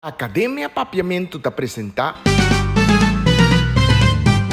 Academia Papiamentu ta presenta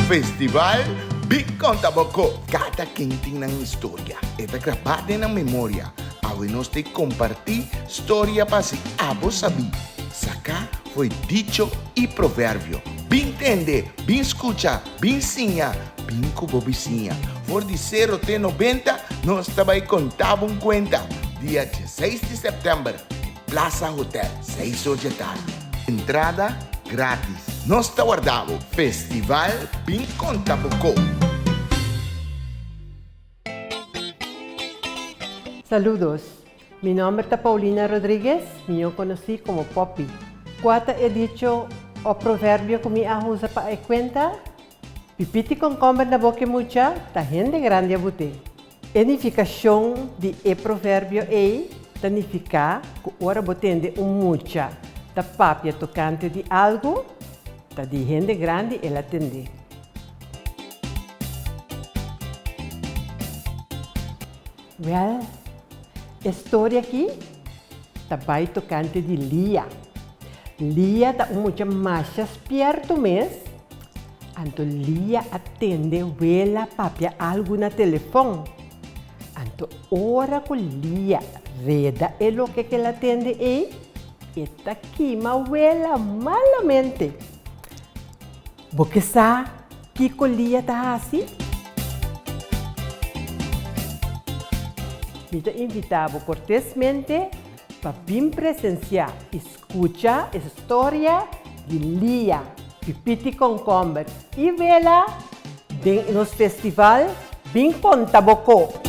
Festival Big Conta Bo Ko. Cada ken tin nan historia, e ta grabá den nan memoria. Awe nos ta compartí storia pa hasi abo sabí. Saká fo'i dicho i proverbio. Bin tende, bin skucha, bin siña, bin ku bo bisiña. For di sero te nobenta nos ta bai konta bo un kuenta. Dia dieseis di sèptèmber. Plaza Hotel, seis or dje tardi. Entrada gratis. Nos ta warda bo. Festival Bin Konta Bo Ko. Saludos. Mi nomber ta Paulina Rodriguez, mihó konosí komo Poppy. Kua ta e dicho o proverbio ku mi a usa pa e kuenta? Pipiti konkomber na boke mucha, ta hende grandi a but'é. E nifikashon di e proverbio ei ta nifiká ku ora bo tende un mucha ta papia tokante di algu, ta di hende grandi el a tendé. Wèl, e storia akí ta bai tokante di Lia. Lia ta un mucha masha spiertu mes. Anto Lia a tende wela papia algu na telefòn. Anto ora ku Lia reda e loke ku el a tende ei, e ta kima wela malamente. Bo ke sa kiko Lia ta hasi? Mi ta invitá bo kortesmente pa bin presensiá i Skucha e storia di Lia, Pipiti Konkomber i Wela den nos festival Bin Konta Bo Ko!